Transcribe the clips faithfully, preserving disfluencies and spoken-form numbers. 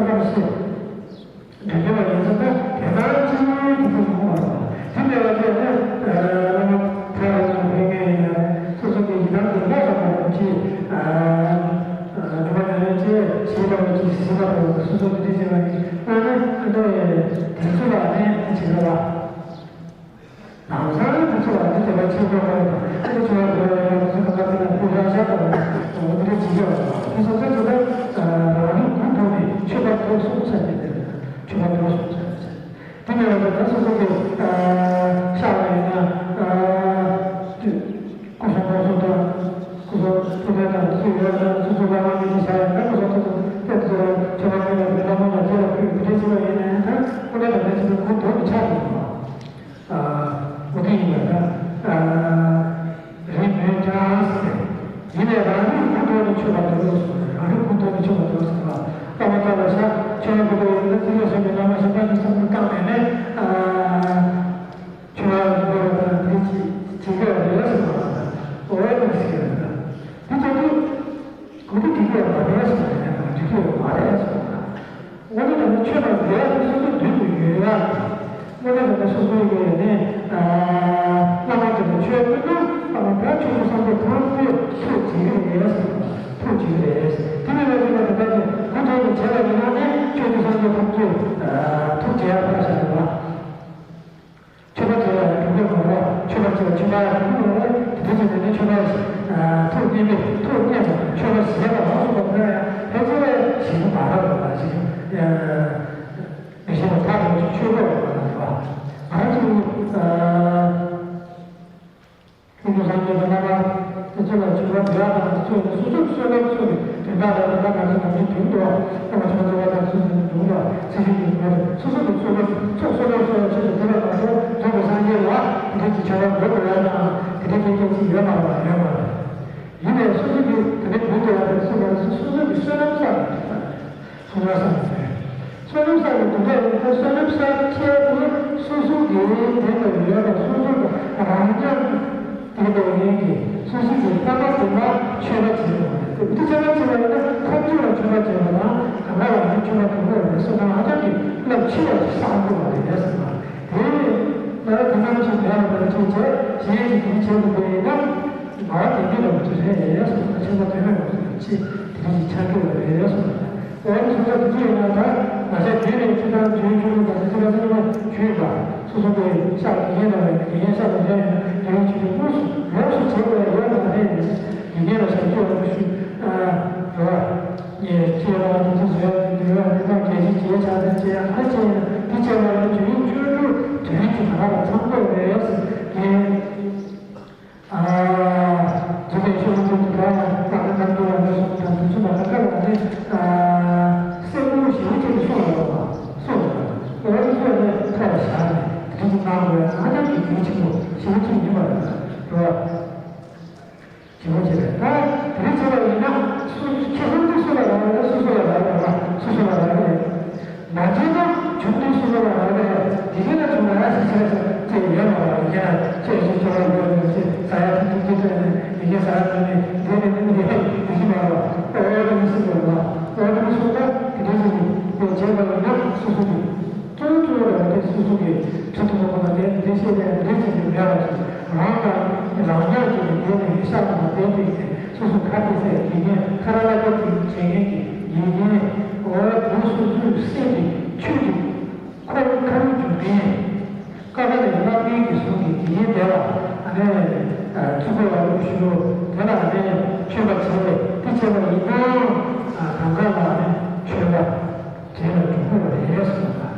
ལྟར་ཞེས་འདྲི་དགོས་པ་ཡིན་ཙང་ད་དེ་ལྟར་ཅི་ཡོད་ཀྱི་ཐུགས་སུ་འོང་བ་དང་དེ་འདྲ་བ་བྱས་ཏེ་བླ་མ་ཐར་པ་དང་ཕན་ངེས་ཡིན་ན་སོ་སོ་གི་ཡི་དམ་གྱི་བླ་དང་པོ་ཅིག་སྒྲུབ་པ་ཉམས་ལེན་བཅས་བྱེད་པ་ཅིག་གཟིགས་པ་དང་སོ་སོ་གི་དེ་བྱེད་པ་ཡིན་ན་ནི་ཨ་ནི་དེ་ཚོ་ལ་ནི་བྱེད་དགོས་པ། ལམ་སང་དེ་ཚོ་ལ་དེ་དེ་བ་ཆེན་པོ་བ་དང་ཨ་ནི་ཚོ་བ་དེ་བ་ཡང་དེ་ཚོ་གང་ག་དེ་ལ་དེ་རང་ཤ་དང་འོ་དེ་འདྲ་བྱེད་ཀྱི་བ་དེ་སོ་སོ་ཚོ་ད་རང་རིག་གུ་མཐོང་ནས་ཆོས་པ་དེ་གསུང་ས་དེ་དེ་ཆོས་པ་དེ་གསུང་ས་དེ་དེ་ནས་བ་ད་སོ་སོ་གི་ཤ་བ་ཡིན་ན་སྐུ་གསུང་ཐུགས་གསུང་དང་སྐུ་གསུང་ཐུགས་རྟེན་དང་དེ་ཚོ་ཡོད་ན་སོ་སོ་བླ་མ་མི་དེ་ཤ་ཡིན་ན་སྐུ་གསུང་ཐུགས་གསུང་དེ་ཚོ་ཆོས་པ་མི་ལ་མི་ལ་མོ་ལ་དེ་ལ་ཕུལ་དེ་འདྲ་བྱེད་པ་ཡིན་ན་ད་ཁོ་ན་དེ་འདྲ་བྱེད་ན་གུ་མཐོང་ནས་ཆགས་འགྲོ་བ། ཨ། ཨོ་དེ་ཡིན་པ་ད། ཨ། རིགས་མེད་ཀྱང་ཟེར། ཡིན་ནའི་རང་རིག་གུ་མཐོང་ནས་ཆོས་པ་འདུག་ཟེར། རང་རིག་གུ་མཐོང་ནས་ཆོས་པ་འདུག་ཟེར་བ། པ་མ་ཙ་ལ་ཤ་ཆོས་པ་འདུག་ཡིན་ན་ཚིག་ལ་ཟེར་ནས་བླ་མ་ཤ་པ་ནི་བསམ་བློ་བཏང་ནས་ནས། ཨ། ཆོས་པ་འདུག་ད་དེ་ཅི་ཅི་ག་རེད་ཟེར་བ། ཨོ་དེ་ཟེར་ད། དེ་ཚོ་དུ། གོ་དེ་འགྲིག་གི་ཡོད་མ་རེད་ཟེར་ནས་འགྲིག་གི་ཡོད་མ་རེད་ཟེར་བ། དངོས་གནས་དྲང་གནས་ཆོས་ལ་འགལ་བ་དེ་སོ་སོའི་མདུན་དུ་ཡོད་ཡ། དངོས་གནས་དྲང་གནས་སོ་སོའི་གི་ནས་བླ་མ་དེ་ལ་ཆོས་སྟོན་ན་བླ་མ་དེ་ཆོས་སྐྱོང་སངས་རྒྱས་ཐམས་ཅད་ཐུགས་དགྱེས་ཀྱི་རེད་ཟེར་བ། ཐུགས་དགྱེས་ཀྱི་རེད། དེ་མིན་ལ་དེ་ལ་དེ་ལྟར་གྱི་གུ་མཐོང་ནས་བྱས་པ་ཡིན་ན་ནི་ཆོས་སྐྱོང་སངས་རྒྱས་ཐམས་ཅད་ཐུགས་དགྱེས་ཡ་ཕར་བཞག་རེད་བ། ཆོས་པ་བྱས་ལ་གྲུབ་པའི་ངོ་བོ། ཆོས་པ་བྱས་ལ་ཆོས་པ་གྲུབ་པའི་ངོ་བོ། དེ་འདྲ་བྱས་ནས་ནི་ཆོས་པ་ཐུགས་མཉེས་པའི་ཐུགས་མཉེས་པ་དང་ཆོས་པ་བྱས་པ་ལ་སོགས་པ་ཕལ་ཡང་ཕལ་ཆེར་ཞིག་མ་རག་པ་ཞིག་མི་ཤེས་པ་ཐག་རིང་ཆོས་པ་ལ་རེད་བ། ང་ཚོས། སྐུ་གསུང་ཐུགས་སངས་རྒྱས་ཀྱི་བསླབ་པ་དེ་ཚོ་ལ་བྱུང་བ་འདྲ་དང་དེ་ཚོ་ནི་སོ་སོའི་བསོད་ནམས་ཚོ་གི་དོན་དག་རེད་ལ་ང་ཚོ་ནམ་རྒྱུན་དོན་དུ་བསླབ་པ་ཆེན་པོ་མཛད་པ་དང་ཚུལ་དུ་འདུག་ལ་ཚེ་ཤུལ་གྱི་ངོ་བོ་སོ་སོ་གི་བསོད་ནམས་ཚོགས་བསོད་ནམས་གསོ་བ་ཆེད་དུ་དེ་ལ་མ་གཏོགས་འདུག་གི་སངས་རྒྱས་ལ་དེ་འདྲ་གྱི་བྱ་བ་འགོད་དགོས་ཡ་དང་དེ་འདྲ་གྱི་སྐད་ཆ་ཡོད་མ་རེད་ཡོད་མ་རེད། ཡིན་ནའི་སོ་སོ་གི་དེ་འདྲ་འགོད་དགོས་ཡ་དང་སོ་སོ་གི་བསོད་ནམས་བསགས་དགོས་ཡ། བསོད་ནམས་བསགས་ནས། བསོད་ནམས་བསགས་ནས་དེ་འདྲ་ཡིན་ཙང་བསོད་ནམས་བསགས་ཁྱེད་དེ་སོ་སོ་གི་དེ་ལ་ཡོད་པ་སོ་སོ་གི་རང་ཉམས་དེ་ལ་ཡིན་གྱི་སོ་སོ་གི་ལྷག་པ་དེ་ལ་མཆོད་པ་བྱེད་དགོས་རེད། དེ་འདི་ཆ་ལ་བྱེད་པ་ཡིན་ན་ཁམས་ཆེ་ལ་མཆོད་པ་བྱེད་པ་དང་གང་ག་ལ་ནི་མཆོད་པ་དགོས་རེད། བསོད་ནམས་ཧ་ཅང་གི་རླབས་ཆེ་བ་ཞིག་བསགས་དགོས་པ་རེད་ཟེར་བ། དེ་ལ་དེ་ཙམ་ཞིག་མེད་པ་ཅིག་བྱས་གཞན་ཞིག་དེ་བྱེད་དགོས་པ་ཡིན་ན། ང་བ་དེ་འདི་ལ་འདི་རེད་ཟེར་ན་ཆེན་པོ་དོན་མེད་པ་ཅིག་དེ་འདྲ་ཞིག་ཆགས་ཀྱི་ཡོད་རེད་ཟེར་བ། འོ་ནི་སོ་སོ་དེ་ཚོ་ཡིན་ན་ད་ང་ཤ་རྒྱུད་ནས་ཅི་ལྟར་རྒྱུན་ཆུ་ལུག་དང་དེ་ཚོ་ལ་སེམས་པ་ཞུས་པ། སོ་སོ་གི་ཤ་དགེ་རྒན་ལ་བས་དགེ་རྒན་ཤ་དང་ལྡན་ཡོད་ན་དགེ་རྒན་ཆུ་ལུག་དངོས་སུ་ལོགས་སུ་བྱེད་དགོས་ཡ་ཡོད་མ་རེད། དགེ་རྒན་ལ་ཞབས་ཕྱི་འོག་ཏུ་ཞུ་རོགས་ཡས་ཅེས་ལ་དེ་ཚོ་བཟོས་ཡ་དེ་འདྲ་ཡོད་ཡ་དེ་ན་གལ་སྲིད་བྱས་ཆགས་ཟིན་བྱས་ཡ་ཧ་ཅེས་ཡ་དེ་བྱས་པ་ཡིན་ན་དུས་ཡུན་བཅུ་དྲུག་དུས་ཡུན་གྱི་ནང་ལ་ཚང་དགོས་རེད་ཟེར་རྒན། ཨ། རྒྱུ་མཚན་ཤོད་ལུགས་དེ་ག་ཡང་ལྷག་པའི་ཁ་ཐུག་ལ་ངོས་བཟུང་དང་དུས་ཚོད་ལ་ཁ་ཁ་ལ་ནི། ཨ། སེམས་ཁུར་ཞེ་པོ་ཅིག་གསུངས་ཡོད་པ། གསུངས་ཡོད་པ། འོ་དེ་ཚོ་ནི་ཐོག་ལ་བཞག་ནས་དེ་འདྲ་ཅིག་གནང་དགོས་ཡ་ཧ་ཅང་གི་གལ་ཆེན་པོ་ཞེ་པོ་ཅིག་ཡིན་པ་རེད། རེད་བ། ཞེ་པོ་ཅིག་རེད། ད་དེ་འདྲ་བྱས་པ་ཡིན་ན་སུ་ཁྱེད་ཧམ་དུ་སུ་ལ་རག་ལས་སུ་སུ་ལ་རག་ལས་སུ་སུ་ལ་རག་ལས། མ་བྱས་ན་བྱུང་དུས་སུ་ལ་རག་ལས་དེ་ག་ལ་བྱུང་ན་ཡ་སི་ཟེར་ཟེར་ཅེས་ཡོད་མ་རེད། ཡིན་ན་ཅེས་ཞིག་ཅོ་བ་ཡོད་མི་ཅེས་ཟ་ཡ་ཐུག་ཐུག་ཅེས་སྤྲད་ནས་ཡི་གེ་ཟ་ཡ་ཐུག་ནས་དེ་ནས་མི་ཡ་ཡི་གེ་མ་རེད། ཨོ་ཨོ་དེ་མི་སྲིད་པ་རེད། ཨོ་དེ་མི་སྲིད་པ་དེ་འདྲ་ཞིག་ཡོད་བྱས་པ་ཡིན་ན་སུ་སུ་གི་གཙོ་བོ་གཙོ་བོ་རེད། དེ་སུ་སུ་གི་ཁྲི་ཐུབ་པ་ཁོ་ན་དེ་འདྲ་བཤད་ནས་འདི་འདྲ་བྱས་ནས་མེད་པ་ཅིག་རང་དང་རང་ཉག་ཅིག་གི་སྡེ་ནས་ཡིན་ཤག་མ་བསྟན་པའི་སོ་སོ་ཁ་ཏི་སའི་དགེ་རྒན་ཁ་ར་ལ་ཀ་ཅིག་བྱེད་མཁན་གྱི་དགེ་རྒན་འོ་དེ་སོ་སོའི་སེམས་ཀྱི་ཆོས་ཀྱི་འཁོར་ཁ་རུ་བྱུང་མཁན་ཀ་ཁ་ནས་བསླབ་མཁན་གྱི་གཟུངས་ཀྱི་དགེ་རྒན་དེ་ལ་ཨ་ནི་བརྩི་བཀུར་ཡག་པོ་ཞུ། དེ་ལ་ཨ་ནི་མཆོད་པ་བྱས་ཏེ་དེ་བྱས་པ་ཡིན་ན་གང་ག་ལ་ཨ་ནི་མཆོད་པ་བྱས་ལ་འགྲོ་དགོས་པ་རེད་གསུངས་པ།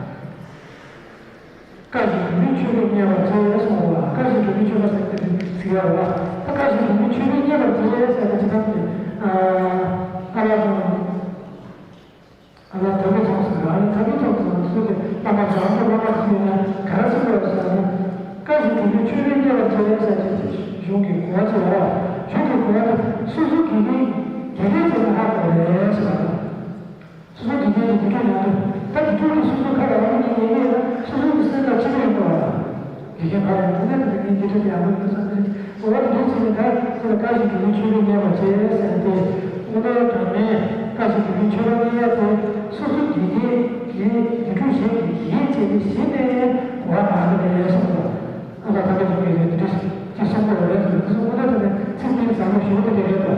བཀའ་བཞིན་སྒྲུབ་པའི་མཆོད་པས་མཉེས་པར་བྱས་གསུངས་པ། བཀའ་བཞིན་སྒྲུབ་པའི་མཆོད་པ་ཟེར་གྱི་འདུག་ཟེར་བ་ལ། ད་བཀའ་བཞིན་སྒྲུབ་པའི་མཆོད་པས་མཉེས་པར་བྱས་ཟེར་གྱི་ཅི་ཐབས་ཀྱི། ཨ་ལ་དང་། ཨ་ལ་དམ་པའི་ཚོགས་ཟེར་བ་ལ་དམ་པའི་ཚོགས་ཟེར་བ་སུ་དེ་བླ་མ་བཟང་པོ་བླ་མ་ཟེར་ན་ག་རེ་ཟེར་དགོས་ཟེར་ན། བཀའ་བཞིན་སྒྲུབ་པའི་མཆོད་པས་མཉེས་པར་བྱས་ཟེར་གྱི་གཞུང་གི་གོ་བ་ཅི་ལ། གཞུང་གི་གོ་བ་དེ་སོ་སོ་དགེ་རྒན་དགེ་རྒན་བྱས་ན་ཧ་གོ་རེད་ཟེར་བ་དང་། སོ་སོ་དགེ་རྒན་གྱི་དགེ་ཕྲུག་ཡང་དུ་ད་དགེ་ཕྲུག་གིས་སོ་སོ་ཁ་ལ་རང་གི་ཉེས་ཉེས་ན་སོ་སོ་གི་སེམས་ལ་ཅི་ཡོད་པ། དགེ་རྒན་ཕ་ཡང་དུ་ན་དེ་དགེ་རྒན་དགེ་ཕྲུག་ཡང་དུ་ཡོད་བསམ་ནས་འོ་དེ་འདྲ་བྱས་ནས་ད་དེ་ལ་བཀའ་བཞིན་སྒྲུབ་པའི་མཆོད་པས་མཉེས་པར་བྱས་ཟེར་ཏེ། དངོས་གནས་དྲང་གནས་བཀའ་བཞིན་སྒྲུབ་པའི་མཆོད་པ་མཉེས་ཡ་དེ་སོ་སོ་དགེ་རྒན་ དེ་དེ་འཕྲོ་གཞན་གྱི་ཡིད་བྱེད་པའི་གཞི་ནས་གོ་བ་བརྡར་ནས་གསུངས་པ། ཨ་ལ་ཐ་ཀ་གསུང་གི་རེད། འདི་འདྲ་ཅིག་གསུང་དགོས་རེད་ཟེར། འདི་གསུང་དགོས་ན་དེ་ནས་ཚིག་དེ་བཟང་པོ་ཞེ་པོ་དེ་རེད་དོ།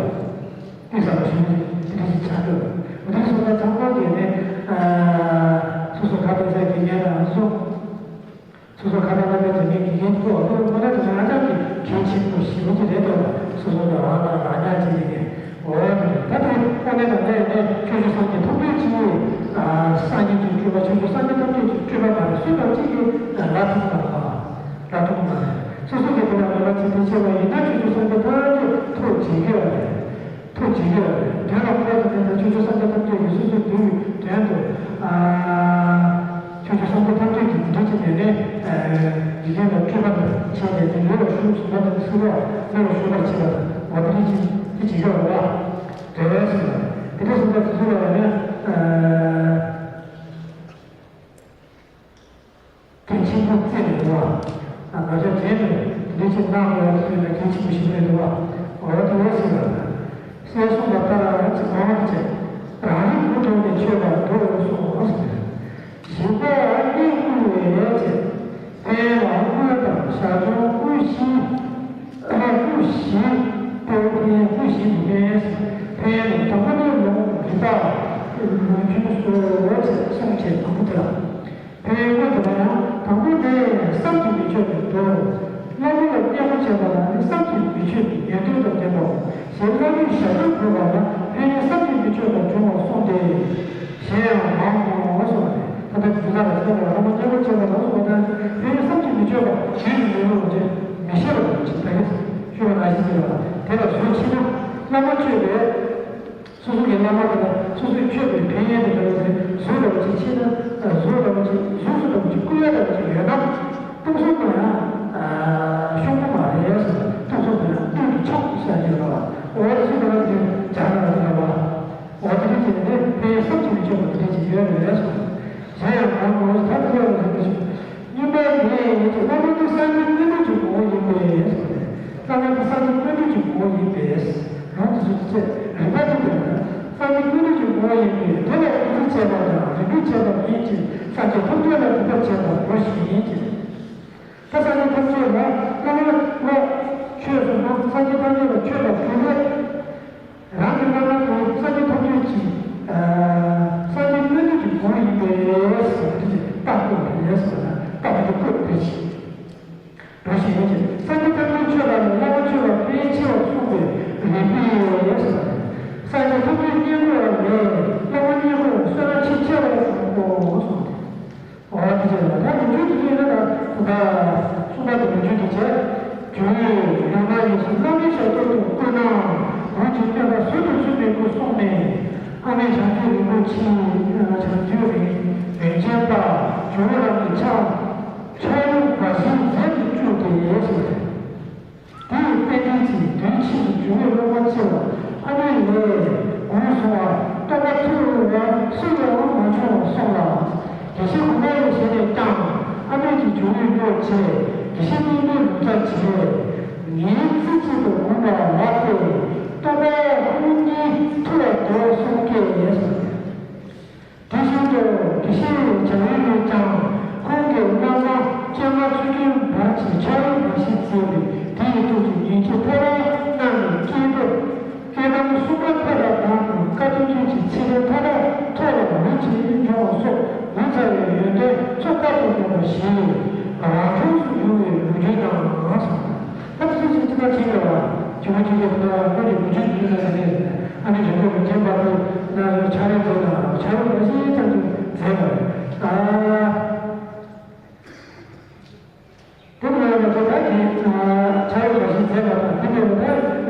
དེ་བཟང་པོ་ཞེ་པོ་དེ་འདྲ་ཞིག་ཆགས་འདུག་འདི་གསུང་ན་ཚང་མ་གིས་ནི་སོ་སོ་ཁ་ཏ་ས་དགེ་རྒན་དང་སོ་སོ་ཁ་ཏ་ལ་ཀ་དགེ་རྒན་དགེ་རྒན་ཚོ་ལོ་ཁོ་ན་དེ་ང་ཅག་གི་གལ་ཆེན་པོ་ཞེ་པོ་ཅིག་རེད་དོ། སོ་སོ་ལ་རང་ལ་རང་ཉག་ཅིག་རེད། འོ་དེ་རེད། ད་དེ་དངོས་གནས་དྲང་གནས་ནས་ཆོས་བརྒྱུད་སངས་རྒྱས་ཐུབ་རྒྱུད་ཀྱི་སངས་རྒྱས་ཀྱི་སྤྲུལ་པ། ཆོས་བརྒྱུད་སངས་རྒྱས་ཐུབ་རྒྱུད་ཀྱི་སྤྲུལ་པ་མ་རེད། སུ་དང་གཅིག་གིས་ལ་ཐུབ་མ་རེད། ལ་ཐུབ་མ་རེད། སོ་སོ་གིས་དེ་ལ་མེད་པ་བྱེད་དུ་བྱེད་པ་ཡིན་ན་ཆོས་བརྒྱུད་སངས་རྒྱས་ཐམས་ཅད་ཐུགས་བྱེད་ཀྱི་རེད། ཐུགས་བྱེད་ཀྱི་རེད། དོན་ལ་བཀོད་དུ་མེད་ན་ཆོས་བརྒྱུད་སངས་རྒྱས་ཐམས་ཅད་ཀྱིས་སོ་སོའི་དོན་ཡོད་དོན་དུ། ཆོས་བརྒྱུད་སངས་རྒྱས་ཐམས་ཅད་ཀྱིས་འདི་འདྲ་བྱས་ནས་ནི། དགེ་རྒན་ལ་སྤྲུལ་པ་དང་བྱས་ནས་ནི་ལུས་ལ་ཞུགས་ཟིན་པ་དང་སྲིད་པ་ལུས་ལ་ཞུགས་པར་བྱེད་པ་དང་། འོ་དེ་འདྲ་བྱེད་ཀྱི་བྱེད་ཀྱི་རེད་བ། དེ་འདྲ་སོང་ཙང་དེ་ཚོ་ལ་ཡང་ནི། གལ་ཆེན་པོ་བརྩི་ནས་འདུག་བ། ང་ཚོ་དེ་ནི་འདི་ཕྱིར་གནང་དགོས་ཟེར་ན་གལ་ཆེན་པོ་ཞིག་རེད་འདུག་བ། འོ་དེ་འོ་ཟེར་བ་དང་། གསེར་གསུངས་པ་ལྟར་ཅིག་གོང་བར་བྱས། རང་རིག་གུ་དྲངས་ནས་མཆོད་པར་འདུག་གསུངས་ཟེར། ཞིང་པ་གཉིད་བསྐུལ་བས་བྱས། ཕན་ལ་དངུལ་དང་ཞག་སྦྱོར་དངུལ་བཞི། ལྷ་སྐུ་བཞི། སྟེ་ཕན་སྐུ་བཞི་དུ་ཕན། ཕན་ཡོན་དང་པོ་ནི་ལུང་རིགས་པ་ལུགས་རྒྱུན་སོགས་བྱས་གསུངས་བྱས་དང་པོ་དེ་ལ། ཕན་ཡོན་དེ་ལ་ཡང་དང་པོ་ནི་བསམ་གྱིས་མི་ཆོད་པའི་མདོ། བླ་མ་ལ་མཉེས་པོ་བྱས་པ་ལ་ནི་བསམ་གྱིས་མི་ཆོད་པའི་ཡོན་ཏན་དང་ལྡན་པའོ། ཞེས་བླ་མའི་ཞབས་ཏོག་དགོས་པ་ལ་ཕན་ཡོན་བསམ་གྱིས་མི་ཆོད་པ་འབྱུང་བར་གསུངས་ཏེ། གཞན་ཡང་མང་ངོ་གསུངས་པ་རེད། ད་ལྟ་དུས་ལ་བསམ་པ་བླ་མ་མཉེས་པོ་བྱས་པ་ལ་སོགས་པ་དང་ཕན་ཡོན་བསམ་གྱིས་མི་ཆོད་པ་རྗེས་སུ་མི་འགྲོ་བ་ཅེས་མི་ཤེས་པ་དང་ཅིག་ད་གིན་ཞུས་པ་ནང་བཞིན་བྱས་པ་དེ་ལ་བཟོད་ཆེ་ན་བླ་མ་མཆོད་པའི། སོ་སོ་གི་བླ་མ་དེ་ལ་སོ་སོས་མཆོད་པའི་ཕན་ཡོན་དེ་འདྲ་བ་དེ་བཟོད་པ་ཅིག་ཆེ་ན། བཟོད་པ་ཅིག་བཟོད་སུ་འདྲ་བ་ཅིག་བསྐུལ་ཡ་འདྲ་བ་ཅིག་ཡོད་ན། སྟོང་གསུམ་དུ་ཡང་ཤོང་གི་མ་རེད་ཟེར། སྟོང་གསུམ་དུ་ཡང་དངུལ་གྱི་མཆོག་ཟེར་གྱི་ཡོད་པ། འོ་ཅི་ལྟ་བ་ཅིག་སྦྱར་ན་ཡོད་པ། འོ་དེ་འདྲ་ཅིག་ནི་ཕན་ཡོན་བསམ་གྱིས་མི་ཆོད་པ་དེ་འདྲ་ཅིག་ཡོད་རེད་ཟེར། གཞན་ཡང་མང་པོ་ད་དེ་ཡོད་རེད་ཟེར། གཉིས་པ་ནི་བླ་མ་ནི་སངས་རྒྱས་དངོས་གྲུབ་ཀྱི་ངོ་བོ་ཡིན་པས། བླ་མ་ནི་སངས་རྒྱས་དངོས་གྲུབ་ཀྱི་ངོ་བོ་ཡིན་པས། ལུང་དེ་ཚོ་ཚེ་རིག་པ་དེ་ལྟར་སངས་རྒྱས་དངོས་གྲུབ་ཀྱི་ངོ་བོ་ཡིན་པས། དེ་ལ་ཨུ་ཚུགས་བྱས་པ་དང་རིག་པས་བྱས་པ་ཡིན་གྱི། སངས་རྒྱས་ཐམས་ཅད་ལ་དེ་ལྟར་བྱས་པ་ངོ་ཤེས་ཡིན་གྱི། ད་སངས་རྒྱས་ཐམས་ཅད་ལ་བླ་མ་ལ་མཆོད་གསུངས་ན་སངས་རྒྱས་ཐམས་ཅད་ལ་མཆོད་པ་ཞུ་ལས། རང་གི་བླ་མ་དེ་སངས་རྒྱས་ཐམས་ཅད་ཀྱི། སངས་རྒྱས་དངོས་གྲུབ་ཀྱི་ངོ་བོ་ཡིན་པས་ཟེར་བ་དེ་རྟགས་བཀོད་པ་རེད་ཟེར་བ་ན། རྟགས་དེ་བཀོད་པ་རེད། འགྲོ་ཞིང་ཡོད་ཅིང་། སངས་རྒྱས་ཐམས་ཅད་མཆོད་པ་ནི་བླ་མ་མཆོད་པ་ཕལ་ཆེ་བར་གསུངས་པའི་རིགས་པས་ཟེར་བ་རེད། སངས་རྒྱས་ཐམས་ཅད་བསྙེན་བཀུར་བ་ལས་བླ་མ་བསྙེན་བཀུར་བ་བསོད་ནམས་ཆེས་ཆེ་བར་གསུངས་སོ་གསུངས་ཏེ། འོ་དེ་བྱས་ལ་ད་ལོ་རྒྱུས་དེ་ཚོ་ཡིན་ན་ད་ད་གསུངས་པ་དེ་ལོ་རྒྱུས་དེ་བྱས། རྒྱུ་ཡོད་ན་ཡིན་ཟེར། བླ་མའི་ཞབས་ཏོག་ཏུ་བསྐུལ་ན། འོན་ཀྱང་སྨོན་པ་ཟུར་དུ་ཚུད་མི་དགོས་གསུངས་ནས། ཨ་མའི་བྱང་ཆུབ་རིན་པོ་ཆེ། བྱང་ཆུབ་རིན་རིན་ཆེན་པ་ཇོ་བོ་རང་གི་ཕྱག་ཕྱག་ཡུལ་བ་ཞིག་མཛད་དུ་བཅུག་སྟེ་ཟེར། དེ་ཡི་དཔལ་ལྡན་གྱིས་དུས་ཕྱིས་སུ་ཇོ་བོའི་སློབ་མ་ཆེ་བ་ཨ་མའི་ལས་འོངས་སོང་བ། རྟོགས་པ་ཐོབ་པར་སུ་ཡང་མ་བྱུང་བར་སོང་ལ། དགེ་བཤེས་གུང་པ་ཡི་ཞལ་ནས་ཀྱང་ཨ་མས་ཀྱི་ཇོ་བོའི་སྐྱོར་བྱས། དགེ་བཤེས་གཉེན་པོའི་ལུགས་བཀའ་བྱས། ངའི་རྩེ་གཅིག་ཏུ་གུས་པ་ལགས་ཏེ། རྟོགས་པ་ཁོང་གཉིས་ཐུགས་ལ་དོར་གསུངས་སྐད་ཡིན་ཟེར། དེ་བཞིན་དུ་དགེ་བཤེས་བྱང་ཡུལ་ནས་ཀྱང་ཁོང་གི་བླ་མ་སྤྱན་སྔ་ཚུལ་ཁྲིམས་བར་གྱི་ཕྱག་དབང་བར་ཞིག་མཛད་པས། དེ་ཡི་ཐུགས་ཀྱི་ཉིན་བྱེད་མཐའ་དག་གནང་ནས་སྐྱེས་ཏེ། སྐྱེ་ཁམས་སྲུང་མ་མཐའ་དག་དང་། བཀའ་དྲིན་ཅན་གྱི་ཚེ་རིང་མཐའ་དག་ཐོག་ལ་འོད་ཆེན་འབྱུང་བ་སོགས་ངོ་མཚར་བའི་ཡོན་ཏན་ཚོགས་དཔག་ཏུ་མེད་པ་ཞིག་རང་གྲོངས་སུ་འབྱུང་བའི་ལོ་རྒྱུས་དང་། ད་དེ་ཚོ་ཅིག་ཅི་ལྟར་བྱེད་དགོས་པ། ཇོ་བོ་རྗེ་ཁོ་ན་སྔོན་གྱི་ལོ་རྒྱུས་ཡིན་ན་རེད། ཨ་ནི་རིན་པོ་རིན་ཆེན་དཔལ་ལྡན་ན་ཕྱག་ལེན་མཛད་དང་ཕྱག་ལེན་མ་ཤེས་ཙམ་དུ་མཛད་པ་རེད། ཨ། དེ་ནས་ང་ཚོ་ད་དེ་ཕྱག་ལེན་མ་ཤེས་མཛད་པ་དང་། དེ་ནས་ད་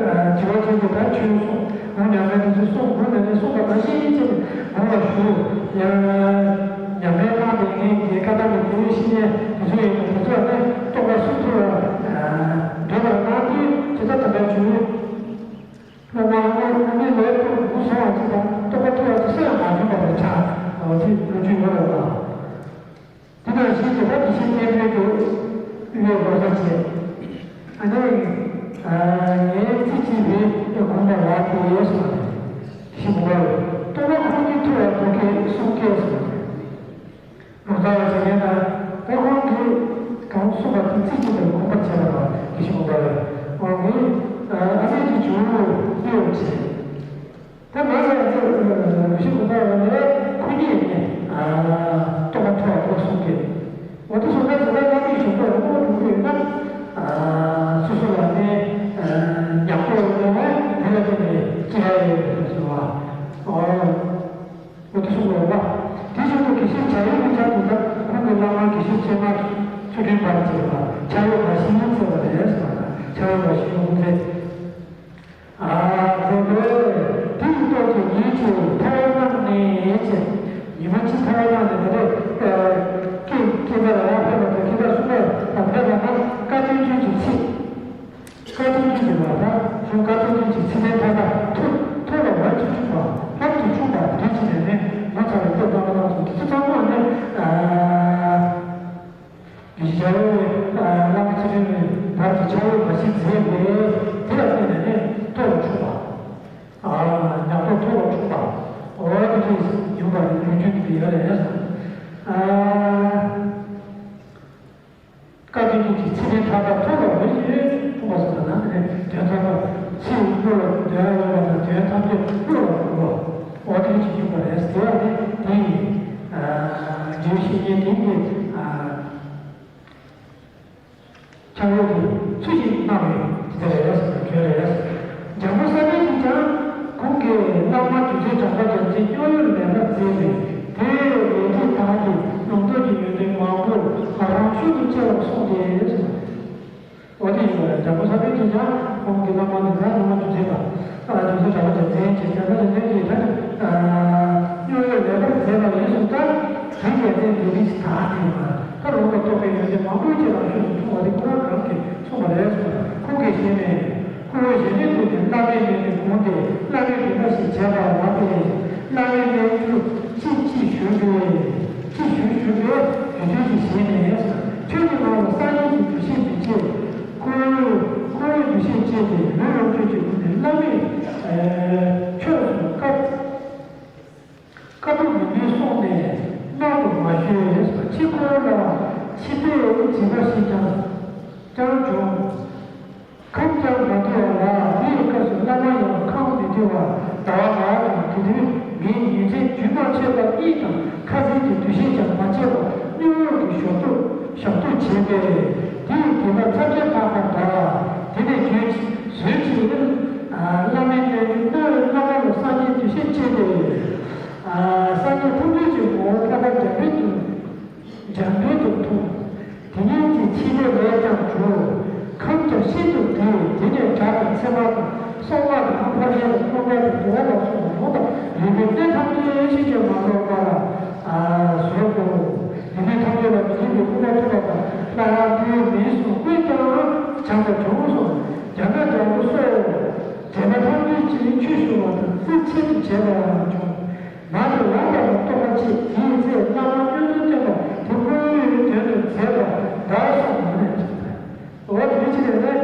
ཇོ་བོ་རྗེ་གིས་ད་ཆོས་གསུངས། འོ་ཉམས་ལེན་དེ་ཚོ་གསུངས། འོ་ཉམས་ལེན་གསུངས་པ་མ་ཤེས་ཅེས་ནས་འོ་ལ་ཞུ། ཡང་ཉམས་ལེན་གནང་བའི་ངས་ཀྱི་བཀའ་ཐམ་གྱི་དེ་བཞིན་གནས་དེ་ཚོ་ཡིན་ན། དེ་ཚོ་ནི་རྟོགས་པ་སུ་ཐུབ་པ་འདོད་པར་སྣང་དུས་ཇི་ལྟར་དམ་པའི་ཇོ་བོའི་སློབ་མ་ཨ་ནི་ལས་ཐོག་ཏུ་སོང་བ་ཅིག་དང་། རྟོགས་པ་ཐོབ་པ་ཅིག་སུ་ཡང་མ་བྱུང་བ་རེད་ཆགས། འོ་དེ་ལོ་རྒྱུས་ཡོད་རེད་པ། དེ་དང་གཞན་གྱི་ད་དེ་བཞིན་གནས་དཔལ་དུ་ཡོད་དགོས་ས་བྱས། ཨ་ནི་ངའི་རྩེ་གཅིག་པའི་དགོངས་པ་ལགས་ཏེ་གསུངས་པ་རེད། ཞེས་དགོངས་པ་རེད། རྟོགས་པ་ཁོང་གཉིས་ཐུགས་ལ་དོར་སྐད་གསུངས་སྐད་གསུངས་པ་རེད། ད་ཁོང་གིས་གང་གསུངས་པ་དེ་ཚིག་གཅིག་ལ་དགོངས་པར་བྱས་པ་དང་། དགེ་བཤེས་མོ་པ་ལ་ཁོང་གིས་ཨ་ནེ་གི་ཇོ་བོ་ལ་གནོད་པ་བྱས། ད་ང་ལ་ཡང་ཚེ་དགེ་བཤེས་མོ་པ་ལ་ཁོ་གཉིས་ནས་རྟོགས་པ་ཐོབ་པ་གསུངས་ཏེ། འོ་དེ་སོང་ཙང་ད་བླ་མའི་ཞབས་ཏོག་རང་དབང་གྲུབ་ཀྱི་ཡོད་ན། སོ་སོ་ལ་ནི་ཉམས་རྟོགས་ཡོད་ན་དེ་ལ་བརྟེན་ནས་སྐྱེ་ཡ་ཡོད་པའི་ཟེར་བ། འོ་དེ་གསུངས་པ་རེད་པ། དེ་བཞིན་དུ་དགེ་བཤེས་བྱ་ཡུལ་གྱི་ཆ་དེ་ལྟར་ཁོང་གི་བླ་མ་དགེ་བཤེས་ཚད་མ་ཚུལ་ཁྲིམས་ཕར་བྱས་པ་ཕྱག་གཡོག་པ་བཞི་ཡིན་ཟེར་བ་རེད་ཟེར་བ་དང་། ཕྱག་གཡོག་པ་བཞི་ཡོད་ཟེར། ཨ་ཟེར་བས། དེ་ཡི་སྟོབས་ཀྱིས་ཉིན་གཅིག་ཐོ་བ་བླངས་ནས་ཟེར། ཉི་མ་གཅིག་ཐོ་བ་བླངས་ནས་ད་རེས་སྐྱེས་སྐྱེས་པ་ལ་ཕེབས་པ་དང་། སྐྱེས་པ་གསུམ་པ་ལ་ཕེབས་པ་ན་བཀའ་བསྟན་འཛིན་གྱི་ཚིག་བཀའ་བསྟན་འཛིན་གྱི་ལ་ཕར་གཞུང་བཀའ་བསྟན་འཛིན་གྱི་ཚིག་ལྡན་ཐ་ན་ཐུགས་ཐུགས་ལ་འོད་ཅིག་འཁྲུངས་པ། ལྷམ་དུ་འཁྲུངས་པ་དེ་འདྲ་བྱས་ནས་ནི་ངོ་མཚར་བའི་སྐྱབས་གནང་བ་གནང་སོང་། དེ་ཚོ་ཚང་མ་ནི་ཨ་དགེ་བཤེས་བྱ་ཡུལ་བླ་མ་ཚུལ་ཁྲིམས་བར་དུ་ཕྱག་གཡོག་པ་ཞིག་མཛད་པས། དེ་ལ་བརྟེན་ནས་ནི་ཐོབ་པར་འཁྲུངས་པ། ཨ་ཉམས་རྟོགས་ཐོབ་པར་འཁྲུངས་པ། འོ་དེ་འདྲ་ཡིན་པ་ནི་ལོ་རྒྱུས་དེ་ཡོད་རེད། ཨ། བཀའ་བསྟན་འཛིན་གྱི་ཚིག་ལྡན་ཐ་ན་ཐུགས་ལ་འོད་ཅིག་འཁྲུངས་པ་ཟེར་བ་ན་དེ་ནས་དོན་ཐམས་ཅད་ཚིག་གླུ་ལ་འདོད་ཡོད་པ་དང་། དོན་ཐམས་ཅད་གླུ་ལ་འགྲོ་བ། འོ་དེ་ཅིག་ཡིན་པ་རེད། དེ་ཡང་ནི་དེ་ཡིན། རྗེ་བཤེས་གཉེན་དེ་ཡིས་ཕྱག་གཡོག་གི་ཚུལ་ཞིག་གནང་བའི་དེ་རེད་ཟེར་བའི་དོན་རེད། འཇམ་མགོན་ས་པཎ་གྱིས་ཀྱང་ཁོང་གི་བླ་མ་རྒྱུ་མཚན་གྲགས་པ་རྒྱལ་མཚན་སྙོམས་ཡུལ་མེད་པར་མཛད་པས། དེའི་ལས་རིགས་དག་གིས་ལུང་རྟོགས་ཀྱི་ཡོན་ཏན་མང་པོ་རང་ཤུགས་སུ་སྐྱེ་བར་གསུངས་ཏེ་ཟེར། འོ་དེ་ཡིན་པ་རེད། འཇམ་མགོན་ས་པཎ་གྱིས་ཀྱང་ཁོང་གི་བླ་མ་འདི་དག་བླ་མ་རྒྱུ་མཚན་དང་། ཨ་རྒྱུ་མཚན་གྲགས་པ་རྒྱལ་མཚན་གྱིས་གྲགས་པ་རྒྱལ་མཚན་གྱིས་ད་ནི་སྙོམས་ཡུལ་མེད་པར་མཛད་པ་ཡིན་གསུངས་ཙང་། དེའི་རྒྱལ་མཚན་ལས་རིགས་དག་ནི་མ་ད་ལུང་དང་རྟོགས་པའི་ཡོན་ཏན་མང་པོ་ཅིག་རང་ཤུགས་སུ་འཁྲུངས་པ་དེ་ཁོ་རང་རང་གིས་གསུངས་པ་རེད་གསུངས། ཁོང་གིས་གཞན་ནས་ཁོ་བོའི་གཞན་ནས་བསྟོད་དེ་བླ་མའི་མིང་ནས་དགོངས་ཏེ་བླ་མའི་རིག་པ་ཞེས་བྱ་བ་ལགས་ཏེ། བླ་མའི་རྣལ་འབྱོར་ཅི་ཅི་ཞུ་བའི་ཅི་ཞུ་ཞུ་བའི་རྒྱུ་མཚན་གྱི་ཞེན་ནས། ཁྱོད་ཀྱི་ངང་ལ་སངས་རྒྱས་ཀྱི་འདུ་ཤེས་མི་བྱེད། ཁོ་བོའི་ཁོ་བོའི་འདུ་ཤེས་བསྐྱེད་དེ་ལུས་ལོངས་སྤྱོད་ཀྱི་སྒོ་ནས་བླ་མའི་ཕྱོགས་སུ་བཀའ། བཀའ་སྡོམ་མི་ནུས་གསུངས་ནས་གནང་དུ་མ་གཞོལ། ཕྱིས་ཁོ་བོ་ལ་འཆི་བདེའི་བྱིས་པ་ཞིག་ཀྱང་ཀྱང་བྱུང་། ཁམས་ཀྱང་མ་བདེ་བ་ལ། དེའི་སྐབས་སུ་བླ་མ་ཡང་ཁམས་མི་བདེ་བ་ཟླ་བ་ལྔ་དང་། དེ་དུས་ངའི་ཉིན་མཚན་རྒྱུན་མ་ཆད་པ་གཉིད་དང་ཁ་ཟས་ཀྱི་འདུ་ཤེས་ཀྱང་མ་སྐྱེས་པར་སྙོམས་འཇུག་གི་ཞབས་ཏོག་ཞབས་ཏོག་བྱས་པས། དེ་ཡི་སྡིག་པ་ཚབས་ཆེན་བསགས་པ་འདྲ། དེ་ནས་རྗེས་ཟོན་ཅིག་ནི། བླ་མའི་རྣལ་འབྱོར་རྣ་བའི་བླ་མ་ལ་སངས་རྒྱས་འདུ་ཤེས་སྐྱེས་ཏེ། སངས་རྒྱས་ཐམས་ཅད་ཀྱི་ངོ་བོ་འཕགས་པ་འཇམ་དཔལ་དུ། འཇམ་དཔལ་དུ་མཐོང་། དེ་ཉིད་ཀྱི་འཆི་བདེ་ལས་ཀྱང་གྲོལ། ཁམས་ཀྱང་ཤིན་ཏུ་བདེ། དེ་ནས་དགྲ་དང་མཚེ་མ་དང་། སྲོག་སྔགས་དང་། ཕར་ཞོག་དང་། སྟོང་པ་དང་། རྡོ་བ་ལ་སོགས་པ་ལུང་དང་རིགས་པའི་གནས་ཐམས་ཅད་ཕྱིན་ཅི་མ་ལོག་པར་བཟོད་དོ། དེ་ནས་ཐམས་ཅད་ལ་མི་སྙན་པའི་སྐུ་པར་ཐོབ་པ་དང་། སླར་ཡང་སྤྲུལ་པའི་མིང་གསུམ་ཀུན་ཀྱང་སྦྱངས་པ་བྱུང་གསུངས། རྒྱ་མཚོ་རྒྱལ་པོ་སོགས་དྲན་པ་ཐམས་ཅད་ཀྱིས་ཆོས་ཞུ་བ་དང་། རྩེ་གཅིག་ཏུ་བྱེད་པ་ཡང་བྱུང་། མ་དེ་ལོག་པར་རྟོགས་པ་ཅིག་དེའི་ཚེ་བླ་མ་བསྙེན་རྫོགས་བསྟན་པ་དེ་ཁོ་བོའི་དོན་དུ་མཛད་པ་འདྲ་གསུངས་པ་རེད། འོ་དེ་ཅི་རེད་ཟེར།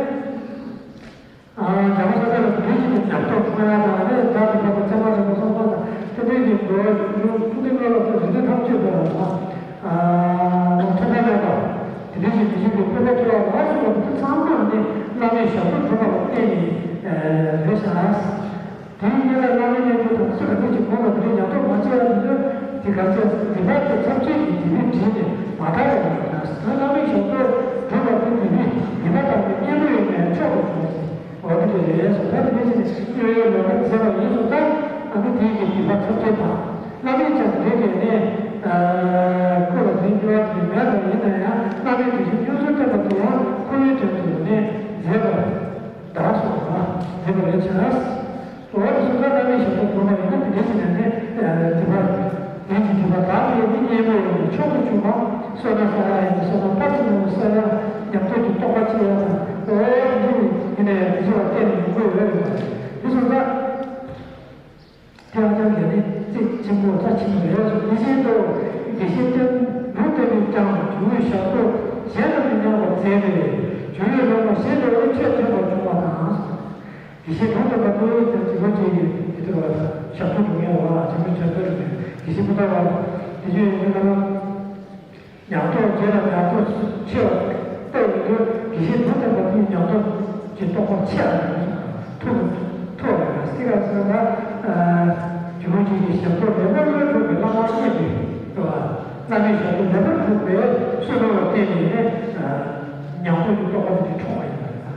ཨ་རྒྱ་མཚོ་ས་ཆ་ལ་དེ་བཞིན་དུ་ཉམས་རྟོགས་འཁོར་བ་དང་ནི་དགྲ་དེ་དག་གི་མཚན་མ་རིང་པོ་སོང་ཙང་དེ་འདྲའི་གི་འགྲོ་བ་ཡོངས་ཐུགས་ལྡན་ངག་ལ་སོགས་རིགས་དྲུག་ཐམས་ཅད་དུ་ལ་ཐོག་མཐའ་མེད་པ་དེ་འདྲའི་གི་མི་བཞུགས་པའི་སྐུ་པར་ཐོབ་པ་ལ་སོགས་པ་དེ་ཚང་མ་ནི་བླ་མའི་ཞབས་ཏོག་གྲུབ་པ་ལ་བརྟེན་ནས་རེད་ཤག་དེའི་སྐབས་ལ་བླ་མའི་རྣལ་འབྱོར་དང་སུ་ག་ཚོད་ཅིག་གོང་ལ་དེ་ཉམས་རྟོགས་མ་བྱས་པ་དེ་ཚོས་དེ་ག་ཚད་སྡིག་པ་ཚོ་ཚབས་ཆེན་གྱི་སྡིག་པའི་དྲིན་ནི་མ་དག་པ་ཡིན་ན། བླ་མའི་ཞབས་ཏོག་སྒྲུབ་པ་དེ་སྡིག་པའི་སྡིག་པ་དག་པའི་གཉེན་པོ་ཡིན་པས་མཆོག་ཏུ་གྱུར་ཅིང་། འོ་དེ་འདྲ་རེད་སོ། ད་དེ་འདྲ་ཞིག་ནི་གཡོ་ཡོ་ལོ་ཀ་མཛད་པ་ཡིན་སོང་ཙང་། ཨ་ནི་དེའི་གི་སྡིག་པ་ཚབས་ཆེན་དང་། བླ་མས་ཀྱང་དེ་འདྲའི་གི་ནི་སྐུ་ལ་དེ་འགྱུར་བ་དེ་མེད་པ་ཡིན་ན་ཡང་། བླ་མའི་དེ་བཞིན་སྙོན་སོང་བསྟན་པ་དེ་ཡང་ཁོ་བོའི་དོན་དུ་ནི་མཛད་པ། བདག་སོགས་ལ་འདི་པ་རེད་ཆེ་ན། འོ་དེ་སོང་ཙང་བླ་མའི་ཞབས་ཏོག་སྒྲུབ་པ་ཡིན་ན་དེ་འདྲ་ཞིག་ནས་ནི་སྡིག་པ། ལན་གྱི་སྡིག་པ་དག་པའི་ནི་གཉེན་པོ་ཡིན་པས་མཆོག་ཏུ་གྱུར་པ། བསོད་ནམས་བསགས་ཡ་ཡིན་ན་བསོད་ནམས་དཔག་ཏུ་མེད་པ་བསགས་ཡ། ཉམས་རྟོགས་ཀྱི་རྟོགས་པ་སྐྱེ་ཡ་དང་། འོ་དེ་འདྲ་ཡིན་ནས་དེ་ཚོ་ལ་བརྟེན་ནས་ཡོང་གི་ཡོད་རེད་པ། དེ་སོང་ཙང་། དེ་ཨ་ཅག་དེ་ནི་ཚིག་ཆེན་པོ་རྩ་ཆེན་པོ་རེད་སོ། དེ་བཞིན་དུ་དགེ་བཤེས་བསྟན་ལུང་བསྟན་པས་ཀྱང་ཇོ་བོའི་ཞབས་ཏོག་གཞན་ལ་མི་ཉམས་པར་མཛད་པས། ཇོ་བོའི་སློབ་མ་གཞན་དུ་ཨེ་ཆོས་ཐོན་པར་བྱུང་བ་དང་། དགེ་བཤེས་ལུང་བསྟན་པ་དེ་ཡང་ཇོ་བོ་རྗེ་ཡི་དེ་ལྟར་བ་ཞབས་ཏོག་སྒྲུབ་མཁན་བ་ཇོ་བོའི་ཞབས་ཏོག་སྒྲུབ་མཁན་དགེ་བཤེས་པོ་ཏཱ་ལ་དེ་བཞིན་ཡོད་མཁན་ལ་ཡང་ དེ་ལ་ཉམས་རྟོགས་ཆེ་བ་བལྟས་ཡོང་དུས་དགེ་བཤེས་འབུམ་ཐང་པ་དེའི་ཉམས་རྟོགས་ཀྱི་རྟོགས་པ་ཆེ་བ་ཡིན་ཐུགས་ཐུགས་ལ་སྲིད་ག་ཟེར་ན། རྒྱུ་མོ་གཅིག་གི་ཞབས་ཏོག་ལེགས་པར་སྒྲུབ་པའི་བླ་མ་མཉེས་པའི་བླ་མའི་ཞབས་ཏོག་ལེགས་པར་སྒྲུབ་པའི་བསོད་ནམས་ལ་བརྟེན་ནས་ནི་ཉམས་རྟོགས་ཀྱི་རྟོགས་པ་དེ་འཁྲུངས་པ་ཡིན་པ་རེད།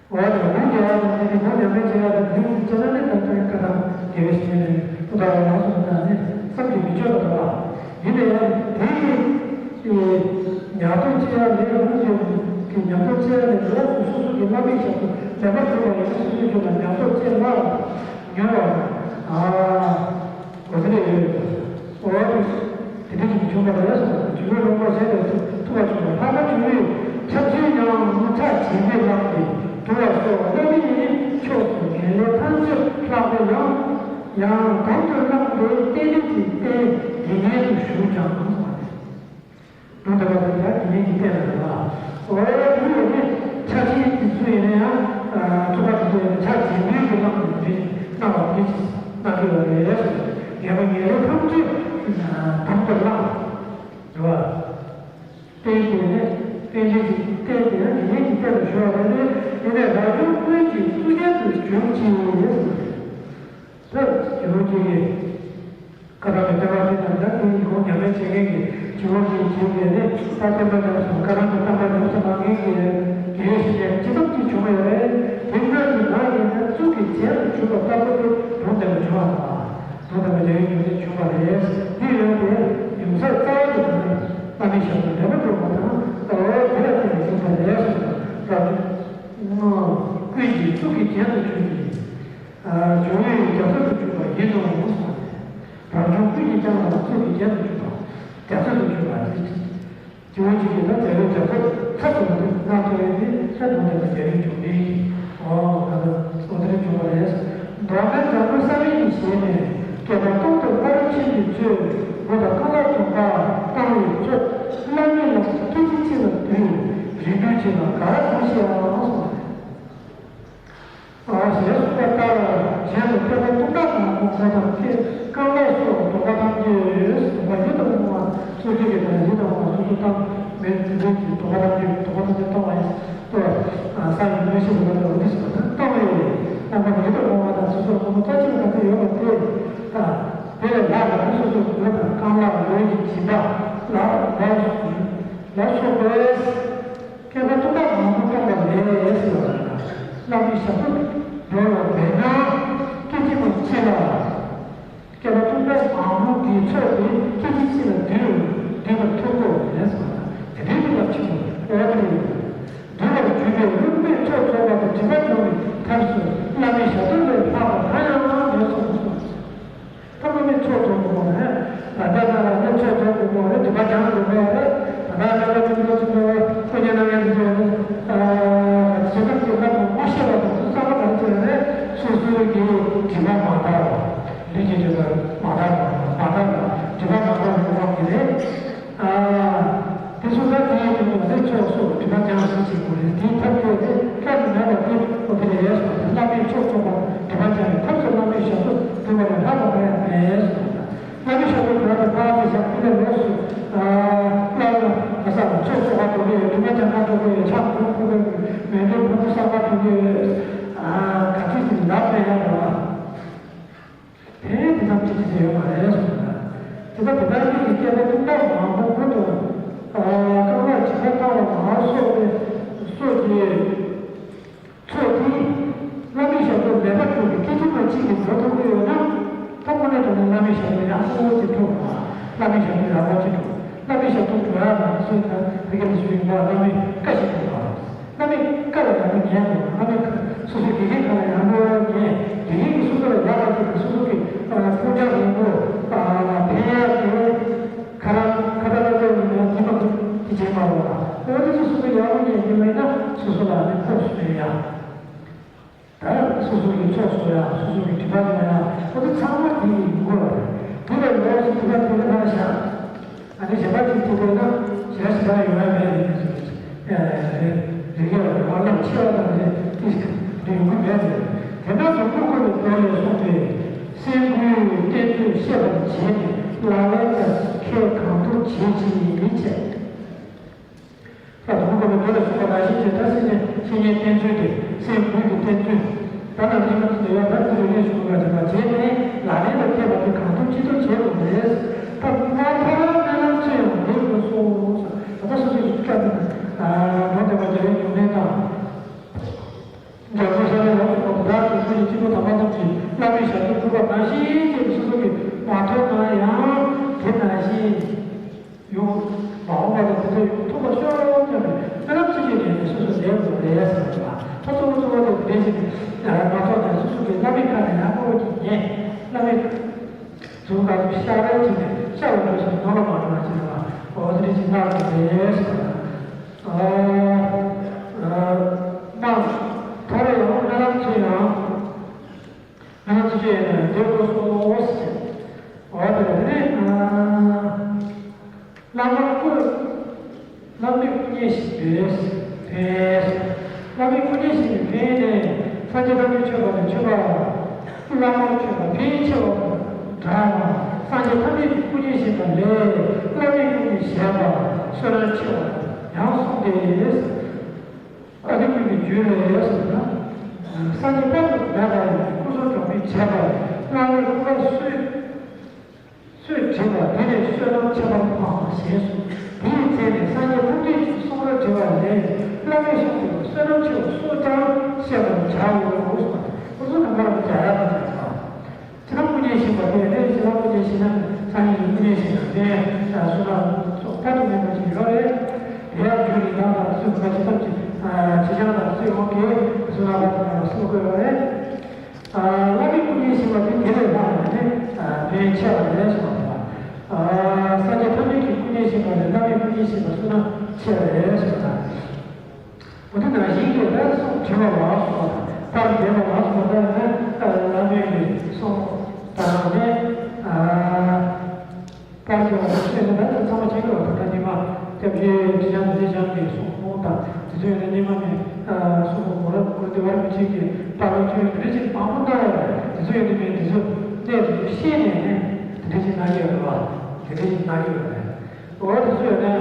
འོ་དེ་ལུང་རྒྱལ་བ་དང་དེ་ནི་ལུང་ཉམས་ལེན་བྱེད་ཡག་དང་དེའི་ཚུལ་བྱས་ན་ནི་ད་ལྟའི་བཀའ་ཐང་དགེ་བའི་བཤེས་གཉེན་ནི་ཐུགས་ཐག་ལ་ལངས་སོང་ན་ནི་བསམ་གྱིས་མི་ཆོད་པ་དང་། ཡིན་ན་ཡང་དེའི་ཉམས་རྟོགས་བྱེད་ཡག་ལས་ལུང་རྒྱལ་གྱི་ཉམས་རྟོགས་བྱེད་ཡག་ལས་ལོགས་སུ་སོ་སོ་གི་བླ་མའི་ཞབས་ཏོག་ལེགས་པར་སྒྲུབ་པ་ཡིན་ན་སོ་སོའི་རྒྱུད་ལ་ཉམས་རྟོགས་བྱེད་ལ་མྱུར་བ། ཨ། གོ་ས་ནས་ཡོད་ཡོད། འོ་དེ་དེ་འདྲ་ཞིག་བྱུང་བ་རེད་སོང་། ཇོ་བོའི་སློབ་མ་གཞན་ལས་ཐུབ་ཐུབ་པ་བྱུང་བ། ལྷག་པར་ཇོ་བོས་ཕྱག་ཆེན་ཡང་ཕྱག་བྱེད་མེད་བླངས་ཏེ་དུལ་བ་སོགས་བླ་མེད་ཕྱོགས་སུ་ངན་ལས་ཐམས་ཅད་ལྷག་པའི་ལམ་ཡང་དམ་དུ་བླངས་ཏེ་རྟེན་འབྲེལ་གྱི་རྟེན་དགེ་བསྙེན་དུ་ཞུགས་ཀྱང་གསུངས་པ་རེད། ལུང་དེ་བ་དང་ཡང་དགེ་བསྙེན་གྱི་རྟེན་ལ་རེད་བ། འོ་དེ་ཡོད་དེ་ཕྱག་ཆེན་དེ་ཚོ་ཡིན་ན་ཡང་ཐུབ་པ་དེ་ཚོ་ཡིན་ན་ཕྱག་རྗེས་མའི་གི་བླངས་ནས་འདྲེན་གནང་བ་དེ་གནང་གི་ཡོད་རེད། ངན་པ་ངན་ལས་ཐམས་ཅད་དམ་དུ་བླངས་རེད་བ། རྟེན་དེ་ནི་རྟེན་འབྲེལ་གྱི་རྟེན་དེ་ཡང་དགེ་བསྙེན་གྱི་རྟེན་ལ་ཞུ་བ་རེད་དེ། ཡིན་ནས་རང་བྱུང་ཀུན་གྱི་གཙུག་རྒྱན་དུ་གྱུར་ཅིག་ད་ཇོ་བོ་རྗེ་ཡིས་བཀའ་ཐང་གི་ལྟ་བ་དེ་དང་ད་དེ་ཡི་གོང་ཉམས་ལེན་བྱེད་མཁན་གྱི་ཇོ་བོ་རྗེ་བྱེད་པའི་ནི་ད་བསྟན་པ་ཉམས་སུ་བཀའ་ཐང་གི་བསྟན་པ་ཉམས་སུ་བླང་མཁན་གྱི་དགེ་བའི་བཤེས་གཉེན་ཇི་ཙམ་གྱིས་བྱུང་བ་ཡོད་རེད། དེ་འདྲ་གྱི་ནང་ཡིན་ན་གཙུག་གི་རྒྱན་དུ་གྱུར་པ་ལྟ་བུ་དེ་ལུང་བསྟན་པ་བྱུང་བ་དང་། ལུང་བསྟན་པ་རྒྱལ་བའི་འབྱུང་གནས་བྱུང་བ་རེད། དེ་ཡོད་དེ་ཡུམ་གསར་རྩ་བ་དེ་དང་བླ་མའི་ཞབས་ཏོག་ལེགས་པར་སྒྲུབ་པ་དང་ལྟ་བ་དེ་ལ་བརྟེན་ནས་བྱུང་བ་རེད་ཟེར་བ་རབ་བྱུང་ཀུན་གྱི་གཙུག་གི་རྒྱན་དུ་གྱུར་ཅིག་ཇོ་བོའི་རྒྱལ་སྲས་སུ་གྱུར་པ་ཡིན་ནོ་གསུངས་པ་རེད། རབ་བྱུང་ཀུན་གྱི་ཀྱང་ལ་གཙུག་གི་རྒྱན་དུ་གྱུར་པ་རྒྱལ་སྲས་སུ་གྱུར་པ་རེད། ཇོ་བོ་རྗེ་ཡིས་ད་རྒྱལ་བའི་རྒྱལ་ཚབ་ཚབ་ཏུ་གནང་ཐུབ་པའི་དེ་ལྟ་བུ་དེ་ལ་རྒྱལ་བའི་འབྱུང་གནས་ཀྱི་འོ་ད་ལྟ་འོ་དེ་རིང་བྱུང་བ་རེད། མདོ་སྨད་འཛམ་བུ་གསང་བའི་ཞལ་ནས་བསྐལ་པ་སྟོང་དུ་ཕ་རོལ་ཕྱིན་གྱི་ཚུལ་མགོ་དང་རྐང་ལག་གདོང་པ་བཏང་བའི་ཚོགས། བླ་མེད་ལ་སྐད་ཅིག་གཅིག་ལ་འདུད། རིགས་འདུལ་བྱེད་ལ་ག་ར་གོམས་ཤིག་ཨང་གསུངས་པ་རེད། ཞེས་གསུངས་པ་ལྟར་གཞན་ལ་བསྐལ་པ་སྟོང་ཕྲག་མང་པོ་མགོ་དང་སྐེ་རྐང་ལག་སོགས་གདོང་པ་ཐམས་ཅད་ཡོད། གདོང་པ་ཡིད་དུ་འོང་བ་སོགས་ཀྱི་དང་ཡིད་དུ་འོང་བ་སོ་སོ་བཏང་མེད་འདུ་འཛིན་གྱི་གདོང་པ་ཐམས་ཅད་གདོང་པ་ཐམས་ཅད་གཏོང་བ་ཡིན། ལྟོ་ས་ཡི་མོས་ཤེས་པ་ལ་འོ་དེ་སོགས་བཏང་བས་རྣམ་པར་ཡིད་དུ་འོང་བ་དང་སོ་སོར་ངོ་མ་རྩ་ཆེ་བ་ག་ཚོད་ཡོད་པ་དེ་དང་དེ་ལས་ལྷག་པ་ནི་སོ་སོའི་མགོ་དང་རྐང་ལག་ལུས་ཀྱི་སྦྱིན་པ་ལ་ལ་ལ་སོགས་པས། བསྐལ་པ་སྟོང་ཕྲག་མང་པོ་སྟོང་པ་ལས་ཟེར་བ་ལ། བླ་མའི་ཞབས་ཏོག་འགྲོ་ལ་མེད་ན་སྐད་ཅིག་མ་གཅིག་ལ། བསྐལ་པ་སྟོང་ཕྲག་མང་པོ་གི་ཚོགས་དེ་སྐད་ཅིག་གཅིག་ལ་འདུས་འདུས་པར་ཐུབ་དགོས་ལས་ཟེར་བ་ལ། དེ་འདྲའི་གི་རླབས་ཆེན་པོ་འོ་དེ་རེད། འདུས་པར་གྱུར་པའི་རླུང་པས་ཚོགས་རྫོགས་པ་དང་སྒྲིབ་པ་སྦྱོང་བའི་ཐབས་སུ་བླ་མའི་ཞབས་ཏོག་ལས་ལྷག་པ་གང་ཡང་མེད་གསུངས་སོ། ཐོག་མ་ནས་ཚོགས་རྫོགས་དགོས་མ་རེད། ད་ལྟ་ན་ལ་ནས་ཚོགས་རྫོགས་དགོས་མ་རེད། སྒྲིབ་པ་སྦྱང་དགོས་མ་རེད། ད་ལྟ་ན་ལ་ནས་ཚོགས་རྫོགས་དགོས་མ་རེད། ཁོ་ཉན་ན་ངས་འདི་ཚོ་ནི་ཨ་བྱེད་ཐབས་ཀྱི་ལམ་དུ་མ་ཤེས་པ་དང་བསམ་པ་ག་རེ་བྱས་ནས་སོ་སོའི་གི་སྒྲིབ་པ་མ་དག་པ། ལུས་ཀྱི་སྒྲིབ་པ་མ་དག་པ། མ་དག་པ། སྒྲིབ་པ་མ་དག་པའི་དབང་གིས་རེད། ཨ། དེ་ཚོ་ལ་དེའི་སྟེང་དུ་ལས་ཚོགས་སོགས་སྒྲིབ་པ་སྦྱང་ཟིན་བྱེད་དགོས་རེད། དེའི་ཐབས་དེ་ནི་སླར་མེད་པ་དེ་ཁོ་དེ་ལས་ཡལ་སོང་བ་དང་བླ་མའི་ཚོགས་རྫོགས་པ་སྒྲིབ་པ་སྦྱང་བའི་ཐབས་སུ་བླ་མའི་ཞབས་ཏོག་འདུན་པ་ལས་ལྷག་པ་གང་ཡང་མེད་གསུངས་པ་དང་། བླ་མའི་ཞབས་ཏོག་འདུན་པ་དེ་ཕར་དེ་བཞག་དེ་ལས་ལོགས་སུ་སླར་ག་ས་ལ་ཚོགས་རྫོགས་པ་འགྲོ་གི་ཡོད། སྒྲིབ་པ་སྦྱང་ག་འགྲོ་གི་ཡོད། ཕྱག་འགུག་འགུག་གི་མེ་དྲོད་ཕུང་པོ་གསར་པ་འགྲོ་གི་ཡོད། ག་ཚོད་ཅིག་ལབ་པས་ཡང་རེད་བ། དེ་དེ་ཙམ་གྱིས་ཅི་ཟེར་ཡོད་མ་རེད་གསུངས་པ་དང་། དེ་ལྟར་དེ་ལྟར་ཡིད་ཀྱི་བསྐལ་པ་སྟོང་ཕྲག་མང་པོ་མགུ་ཏུ་རྐང་ལག་སྦྱིན་པ་བཏང་བ་མ་སོགས་པའི་སོགས་ཀྱི་ཚོགས་དེ་བླ་མའི་ཞབས་ཏོག་ལེགས་པར་སྒྲུབ་པའི་སྐད་ཅིག་མ་གཅིག་གིས་འགྲོ་ཐུབ་ཀྱི་ཡོད་ན། ཐོག་མ་ནས་དྲངས་ནས་བླ་མའི་ཞབས་ཏོག་ཡག་པོ་ཅིག་སྒྲུབ་དགོས། བླ་མའི་ཞབས་ཏོག་ཡག་པོ་ཅིག་སྒྲུབ། བླ་མའི་ཞབས་ཏོག་སྒྲུབ་ཡག་ལ་སོ་ན་བོད་སྐད་ལ་ཞུ་ཡིན་པ་བླ་མའི་བཀའ་ཞིག་སྒྲུབ་དགོས། བླ་མའི་བཀའ་ལ་ཡང་ན་ཉན་དགོས། བླ་མའི་བཀའ་སོ་སོའི་དགེ་རྒན་ཁ་ལ་ཡང་ན་ཉན། དགེ་རྒན་གྱིས་སོ་སོ་ལ་ཡག་པ་ཅིག་དང་སོ་སོ་གི་ཕུགས་རྒྱང་རིང་པོ་ཕན་ཡག་དེ་ཁ་ར་ཁ་ར་ལ་ལྟོས་ཡིན་ན་དེ་མ་དེ་བྱེད་མ་རུང་བ། འོ་དེ་ཚོ་སོ་སོ་ཡག་པོ་ཉན་གྱི་མེད་ན་སོ་སོ་ལ་ནི་ཕོགས་སུ་མེད་ཡ། ད་སོ་སོ་གི་ཚོགས་གསོག་ཡ། སོ་སོ་གི་སྒྲིབ་པ་སྦྱང་ཡ། འོ་དེ་ཚང་མ་དེ་ཡི་ཡོང་གི་རེད། དེ་ལས་ལོགས་སུ་སྒྲིབ་པ་དེ་ལ་ཕར་བཞག་ཨ་ནི་གཞན་པ་ཅིག་ཐུག་པས་ན་གཞན་ཞེ་དྲག་ཡོང་ཡ་མེད་རེད། ཨེ་རེད་རེད་ཡ། རང་ལམ་ཆེ་བ་དང་རེད་དེ་དེ་ཡོང་གི་མེད་རེད། དེ་འདྲ་སོང་ཁོ་ཁོ་ནས་མདོ་ལས་གསུངས་པའི་སེམས་ཀུན་གཏན་དུ་ཤེས་པར་བྱས་ནས་ལག་ལེན་དང་ཁྱད་གང་ཐུབ་ བྱེད་ཅིང་མི་བྱེད། ད་དུང་ཁོ་པའི་དོན་ལ་ཞུགས་པ་ནང་བཞིན་བྱེད་ད་སེམས་ཅན་བཤེས་གཉེན་བསྟེན་ཚུལ་ཏེ་སེམས་ལུས་ཀྱི་བསྟེན་ཚུལ། ད་ནང་བཞིན་མ་ཚུལ་དུ་ཡང་བར་དུ་རིག་གནས་ཞུགས་པ་བྱེད་པ་བྱས་ནས་ལག་ལེན་ལ་ཐེབས་པ་དེ་གང་ཐུབ་ཅི་ཐུབ་བྱེད་དགོས་རེད། ད་མ་ཐར་སྨོན་ལམ་ཚུལ་ཡང་འདེབས་དགོས་སོ། ད་ལྟ་སོ་སོ་ཡི་སྐབས་ནས་འགྲོ་བདེ་བ་རྒྱལ་བའི་འབྱུང་གནས་དང་། འབྲས་བུ་ཤ་ལས་ལོགས་སུ་བདག་གི་སོ་ཡི་སྤྱི་བོ་དམ་པ་རྣམས་ཀྱིས་བླ་མའི་ཞབས་ཏོག་སྒྲུབ་པ་ནང་བཞིན་བྱས་ཏེ་སོ་སོ་གིས་མ་ཐོབ་ན་ཡང་དེ་ནང་བཞིན་ཡོང་། མ་འོངས་པ་ལ་དེ་འདྲ་ཡོང་ཐུབ་པ་ཤོག་སྙམ་པའི་སྨོན་ལམ་ཅི་ཡོད་ནས་སོ་སོ་ལས་དགོས་རེད་ཟེར་བ། ད་གཙོ་བོ་གཙོ་བོ་དེ་དེ་བཞིན་མ་ཐོབ་ན་སོ་སོ་གིས་བླ་མའི་ཁ་ནས་ཡང་དངོས་པོ་གྱི་ཉེ་བླ་མའི་གཟུགས་ཁ་ཤར་རེ་བྱས་ནས་ཤར་བ་འགྲོ་ཞིང་ནོར་ལ་མ་འགྲོ་བ་བྱས་ནས་འོ་དེ་འདྲ་ཅིག་གནང་དགོས་རེད་ཟེར་བ། ཨ་ཨ་མ་ཐར་ཡང་སྨོན་ལམ་ཚུལ་ཡང་སྨོན་ལམ་ཚུལ་ཡང་འདེབས་དགོས་སོ་ཟེར། འོ་དེ་ནས་ཨ་བླ་མ་སྐུ་བླ་མའི་སྐུ་བརྙན་བཞེངས་པས་ཕན། བླ་མའི་སྐུ་བརྙན་བཞེངས་པའི་ཕན་ནི་སངས་རྒྱས་བླ་མའི་མཆོད་པ་ལས་མཆོད་པ། བླ་མར་མཆོད་པ་ཕན་ཆེ་བ་དང་འདྲ་བ། སངས་རྒྱས་ཐམས་ཅད་ཀྱི་སྐུ་བརྙན་བཞེངས་པ་ལས་བླ་མའི་སྐུ་བརྙན་བཞེངས་པ་བསོད་ནམས་ཆེ་བ་ཡང་གསུངས་ཏེ། ཨ་ཏི་ཀུན་གྱི་རྒྱུད་ལས་གསུངས་ན། སངས་རྒྱས་དཔག་ཏུ་མེད་པ་ཡི་སྐུ་གསུང་འགྲོ་མིའི་བྱེད་པ་བླ་མའི་སྐུ་པར་སུས་སུས་བྲིས་པ་དེ་ལས་བསོད་ནམས་ཁྱད་པར་འཕགས་པ་ཞེས་གསུངས། དེའི་ཚེ་ནས་སངས་རྒྱས་ཐམས་ཅད་ཀྱི་གསུང་རབ་བྲིས་པ་ལས་བླ་མའི་གསུང་དེ་བསོད་ནམས་ཆེ་བ་སོགས་ཀྱང་བཤད་པར་བྱའོ་གསུངས། ཁོ་ཚོ་ནང་པར་བྱ་ཡག་དང་བྱ་བ། ཕྱི་ནང་སྐུ་བརྙན་བཞེངས་པ་དེ་ལས་ཕྱི་ནང་སྐུ་བརྙན་བཞེངས་ན་སངས་རྒྱས་ཀྱི་སྐུ་བརྙན་བཞེངས་ན་དེ་བསོད་ནམས་ཚོགས་དཔག་ཏུ་མེད་པ་ཞིག་ཡོད་རེད། དེ་ཡང་རྒྱུད་ཀྱི་ནང་དང་ཚུལ་ཁ་ཇི་ཙམ་གྱིས་ཇི་ཙམ་དང་ཚུལ་འོང་གི་བསོད་ནམས་དཔག་ཏུ་མེད་པ་གསུང་དགོས་པ་རེད། བླ་མའི་སྐུ་བརྙན་བཞེངས་པ་དེ་དེ་ལས་ལྷག་པ་ནི་ཕན་ཆེ་བ་རེད་གསུངས་པ། སངས་རྒྱས་ཐམས་ཅད་ཀྱི་སྐུ་བརྙན་བཞེངས་པ་ལས་བླ་མའི་སྐུ་བརྙན་བཞེངས་པ་བསོད་ནམས་ཆེ་བ་རེད་གསུངས་པ། འོ་དེ་ནང་བཞིན་གྱི་ད་གསུང་དྲི་བ་ལ་སོགས་པ་དང་པར་འདེབས་པ་ལ་སོགས་པ་ནི་བླ་མའི་གསུང་དང་ནི། པར་ཞིག་བ་ཞིག་ནི་ད་ཚང་མ་བྱེད་དགོས་པ་དང་ཉི་མ་སྐྱབས་རྗེ་ཁྲི་བྱང་དེ་བྱང་གི་གསུང་དང་དེ་ཚོ་ཡོད་ན་ཉི་མ་མི་གསུང་གོ་རབ་གོ་དེ་བར་མི་བྱེད་ཀྱི་པར་ལ་ཆོས་དེ་འདྲ་ཞིག་མང་པོ་གནང་ཡོད་རེད། དེ་ཚོ་ཡོད་ན་མི་དེ་ཚོ་གནས་དེ་ཚོ་ཤེས་ནས་ནི་དེ་འདྲ་ཞིག་གནང་གི་ཡོད་རེད་བ། དེ་འདྲ་ཞིག་གནང་གི་ཡོད་རེད། འོ་དེ་ཚོ་ཡོད་ན་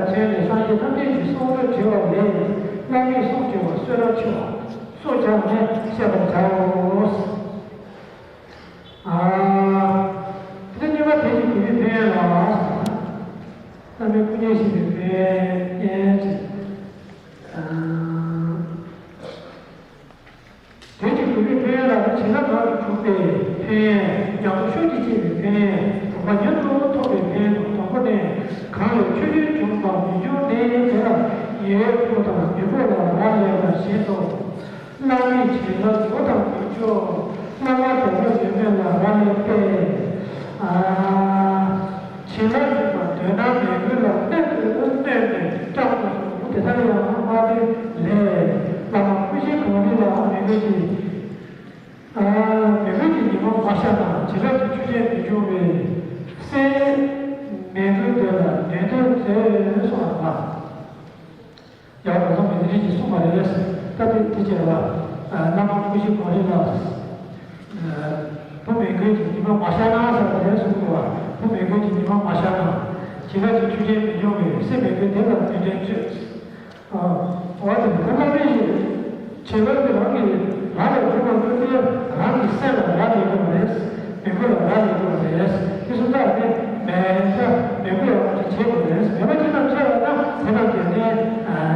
ཚོན་ནས་སངས་རྒྱས་ཐམས་ཅད་ཀྱི་གསུང་རབ་བྲིས་པ་ལས་བླ་མའི་གསུང་བྲིས་པ་བསོད་ནམས་ཆེ་བ་སོགས་ཀྱང་ནི་བཤད་པར་བྱའོ། ཨ། དེ་ནས་གཉིས་པ་དེ་ཡི་གུས་པའི་ཕན་ཡོན་ལ། བླ་མའི་སྐུ་བརྙན་བཞེངས་པའི་ཕན་ཡོན་ཅེས། ཨ། དེ་ཡི་གུས་པའི་ཕན་ཡོན་ལ་ནི་བྱིན་རླབས་རབ་ཏུ་འཇུག་པའི་ཕན་ཡོན། ཉམས་རྟོགས་ཤུགས་ཀྱིས་སྐྱེས་པའི་ཕན་ཡོན། གྲུབ་པ་མྱུར་དུ་ཐོབ་པའི་ཕན་ཡོན་དང་། དང་པོ་ནི། གང་ལས་ཆོས་ཅན་བྱུང་དང་མི་འབྱུང་ནི་དེ་ལ་ཉེ་བའི་བུ་དང་མེས་པོ་ལ་རག་ལས་པ་བཞིན་དུ། བླ་མའི་བྱིན་རླབས་མགོ་དང་མི་ཆོད། བླ་མ་དད་པ་ཡོད་མེད་ལ་རག་ལས་པས། ཨ། བྱིན་རླབས་འཇུག་པ་འདོད་སྣང་མོས་གུས་ལ་གནོད་དུ་གནོད་པས་སྐྲག་པ་སོགས་དེ་ལྟར་ཡང་མ་དེ་ལས། བླ་མ་སྐུ་བཞི་གངས་རི་ལ་མོས་གུས་ཀྱི། ཨ། མོས་གུས་ཀྱི་ཉི་མ་མ་ཤར་ན་བྱིན་རླབས་ཀྱི་ཆུ་རྐྱེན་མི་འབྱུང་བས། སེམས་མོས་གུས་དེ་ལ་ནུས་ལྡན་མཛོད་གསུངས་པ་དང་། ཡང་དག་བཟང་པོའི་འདི་རིགས་ཀྱིས་གསུངས་པ་རེད། ད་དེ་དེ་བྱས་པ། བླ་མ་སྐུ་བཞི་གངས་རི་ལ། བུ་མོས་གུས་ཀྱི་ཉི་མ་མ་ཤར་ན་ཟེར་བ་རེད་གསུངས་པ། བུ་མོས་གུས་ཀྱི་ཉི་མ་མ་ཤར་ན། བྱིན་རླབས་ཀྱི་ཆུ་རྐྱེན་མི་འབྱུང་བས་སེམས་མོས་གུས་དེ་ལ་ནུས་ལྡན་མཛོད། འོ་དེ་ཁོ་ན་རེ་ཞིག་བྱིན་རླབས་ཀྱི་རང་གི་ལ་ལ་འཇུག་པ་ཀུན་ཏུ་རང་གི་སེམས་ལ་རག་ལས་དགོས་པ་རེད། མོས་གུས་ལ་རག་ལས་དགོས་པ་རེད། དེ་སོང་ཙང་ནི་མེད་ས་མོས་གུས་ཡག་པོ་ཅིག་བྱེད་དགོས་རེད། མེད་པ་ཅི་ཙམ་བྱས་པ་ན་དེ་རྣམས་ཀྱང་ནི་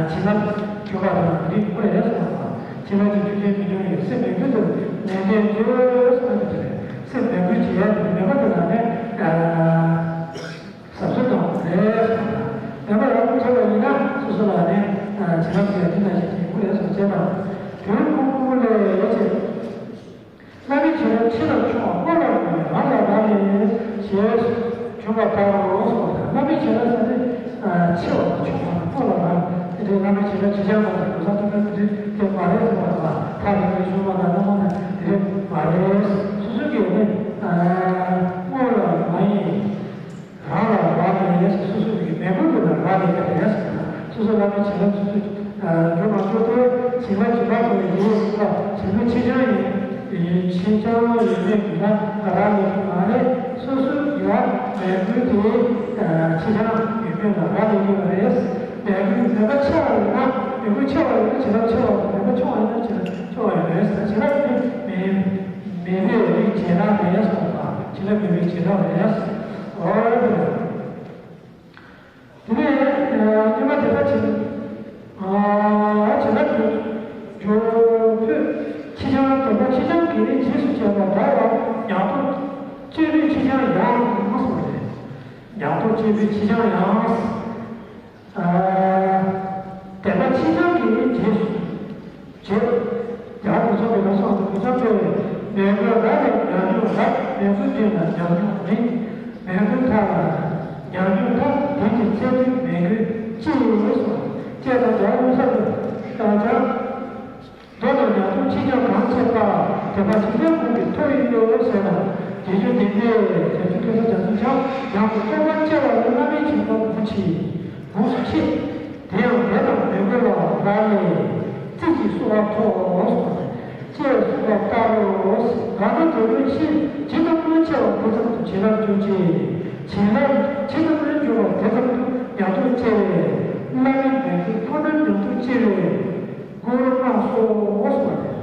བྱིན་རླབས་འཇུག་པ་དང་རིགས་ཁོ་རེད་གསུངས་པ། བྱིན་རླབས་ཀྱི་ཆུ་རྐྱེན་མི་འབྱུང་བས་སེམས་མོས་གུས་དེ་ལ་ནུས་ལྡན་མཛོད་གསུངས་པ་དེ་རེད། སེམས་མོས་གུས་བྱེད་ཡག་དེ་མེད་པ་དེ་ལ་ནི། ཟབ་གསལ་དང་རེད། དེ་འདྲ་ཡག་པོ་བྱས་པ་ཡིན་ན་སོ་སོ་ལ་ནི་བྱིན་རླབས་ཀྱི་ཡོན་ཏན་ནང་བཞིན་གྱི་དགུ་རེད་སོགས་བྱས་དང་། དུས་ཀུན་ཀུན་ལས་ཡོད་ཅེས། བླ་མའི་བྱིན་རླབས་ཆེ་ལ་ཆུང་བ་སྔོན་ལ་མོས་རང་ལ་རག་ལས་ཞེས་བྱུང་བ་ལྟར་རོ་གསུངས་པ་དང་། བླ་མའི་བྱིན་རླབས་ཟེར་ནི་ཆེ་བ་དང་ཆུང་བ་དང་སྔོན་ལ་རག་དེ་འདྲའི་བླ་མའི་བྱིན་རླབས་ཇེ་ཆེར་འགྲོ་བའི་གོ་ས་ཐོབ་མཁན་དེ་འདྲའི་དེ་མ་རེད་གསུངས་པ་དང་། ཐག་རིང་བའི་བྱུང་བ་དང་སྣང་བ་དང་དེ་འདྲའི་མ་རེད། སོ་སོ་གིས་ནི་སྔོན་ལ་མ་ཡིན། རང་ལ་རག་ལས་ཡས་སོ་སོ་གི་མེས་པོ་དེ་ལ་རག་ལས་ཀྱི་རེད། སོ་སོ་བླ་མའི་བྱིན་རླབས་སོ་སོ་འཇོག་མ་འཇོག་དེ་བྱིན་རླབས་ཀྱི་བར་དུ་ཡིན་ཡོད་ལ་བྱིན་རླབས་ཆེ་ཆུང་ཡིན་ཆེ་ཆུང་ཡིན་མེད་ཀྱི་ལ་རག་ལས་ཀྱི་མ་རེད། སོ་སོའི་ལ་མོས་གུས་དེ་ཆེ་ཆུང་ཡོད་མེད་ལ་རག་ལས་ཀྱི་ཡོད་རེད། མོས་གུས་མོས་པ་ཆེ་བ་ཡིན་ན་མོས་གུས་ཆེ་བ་ཡིན་ན་བྱེད་ཐབས་ཆེ་བ་དང་མོས་པ་ཆུང་བ་ཡིན་ན་བྱེད་ཐབས་ཆུང་བ་ཡོད་རེད། བྱེད་ཐབས་དེ་མེད་མེད་པའི་རིགས་བྱེད་ཐབས་རེད་གསུངས་པ། བྱེད་ཐབས་མེད་པའི་བྱེད་ཐབས་རེད། འོ་དེ་རེད། དེ་ནས་སྙོམས་པར་འཇུག་པ་བྱེད་ལ་འཇུག་པའི་ཕུད་ཆེ་ཆུང་དོན་པ་ཆེ་ཆུང་གི་རྗེས་སུ་བྱེད་པ་འདྲ་བར་ཉག་ཐོག་བཅས་པའི་ཆེ་ཆུང་ཡང་གསུངས་པ་རེད། ཉག་ཐོག་བཅས་པའི་ཆེ་ཆུང་ཡང་། དོན་པ་ཆེ་ཆུང་གི་རྗེས་སུ། བྱེད། རྒྱ་གར་གོས་ཆེན་པོའི་ལ་སོགས་སུ་གོས་ཆེན་པོས་མོས་གུས་རབ་ལ་ཉམས་མྱོང་རབ། མོས་གུས་ཆུང་ལ་ཉམས་མྱོང་འབྲིང་། མོས་གུས་ཐབས་ལ་ཉམས་མྱོང་ཐབས། དེ་ཡི་ཚེ་དུས་མོས་གུས་ལྕི་ཡོད་གསུངས། ཅེས་དང་། རྒྱ་གར་གོས་ཆེན་པོའི་ལ་སོགས། མདོ་ནས་ཉག་ཐོག་ཆེ་ཆུང་གང་བྱེད་པ། དོན་པ་ཆེ་ཆུང་གང་གི་ཐོག་ཡིན་ནོ་ཞེ་ན། རྗེས་འཇུག་དེ་ནས་བྱང་ཆུབ་ཀུན་བཟང་རྒྱ་མཚོ་ཆགས་ཡང་དུ་རྟོགས་པ་སྐྱེ་བ་ནི་བླ་མའི་བྱིན་རླབས་འབུམ་ཆེ། འབུམ་སུ་ཆེ། དེ་ཡང་དད་དང་མོས་གུས་ལ་རག་ལས། རྩིས་ཀྱི་གསོལ་བ་ཐོབ་གསུངས་པ་ནས། ཅེས་གསུངས་པ་ལྟར་རོ། གང་ན་དོན་ཀུན་ཤེས། ཇི་ཙམ་དུ་ཆེ་བ་དེ་ཙམ་དུ་བྱིན་རླབས་འཇུག་ཅིང་། བྱིན་རླབས་ཇི་ཙམ་དུ་འཇུག་པ་དེ་ཙམ་དུ་ཉག་ཐོག་ཆེ་བས། བླ་མའི་མོས་གུས་ཕོ་བྲང་ཉག་ཐོག་ཆེ་བས། མགུར་སྔགས་སོགས་གསུངས་པ་རེད།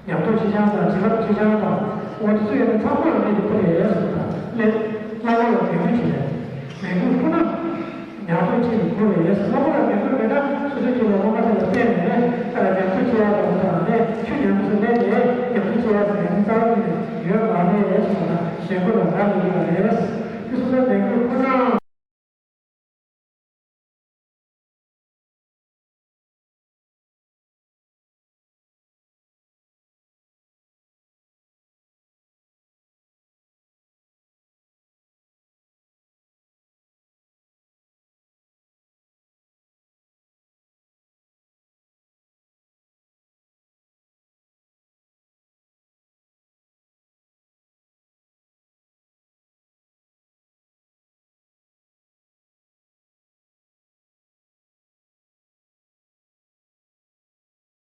ཉག་ཐོག་ཆེ་ཆུང་དང་བྱིན་རླབས་ཆེ་ཆུང་དང་། འོ་དེ་ཚོ་ཡོད་ན་ཚང་མ་ལ་གནས་དེ་ཁོ་རེད་གསུངས་དང་། སླད་བླ་མ་ལ་མོས་གུས་བྱེད་ལས། མོས་གུས་ཁོ་ན་ཉག་ཐོག་ཆེ་ནས་ཁོ་རེད། བླ་མ་ལ་མོས་གུས་མེད་ན་སོ་སོའི་རྒྱུད་ལ་བླ་མ་དེ་ལ་བརྟེན་ནས་ཉག་ཐོག་ཆེ་ཡག་དང་དང་ནས་ཆོས་ཉམས་སུ་ལེན་ནས་ཉག་ཐོག་ཆེ་ཡག་དང་ཡང་རྩ་བ་ཉིད་ནས་ཡོད་མ་རེད་གསུངས་དང་། མོས་གུས་ལ་རག་ལས་ཡོད་པ་རེད། དེ་སོ་སོ་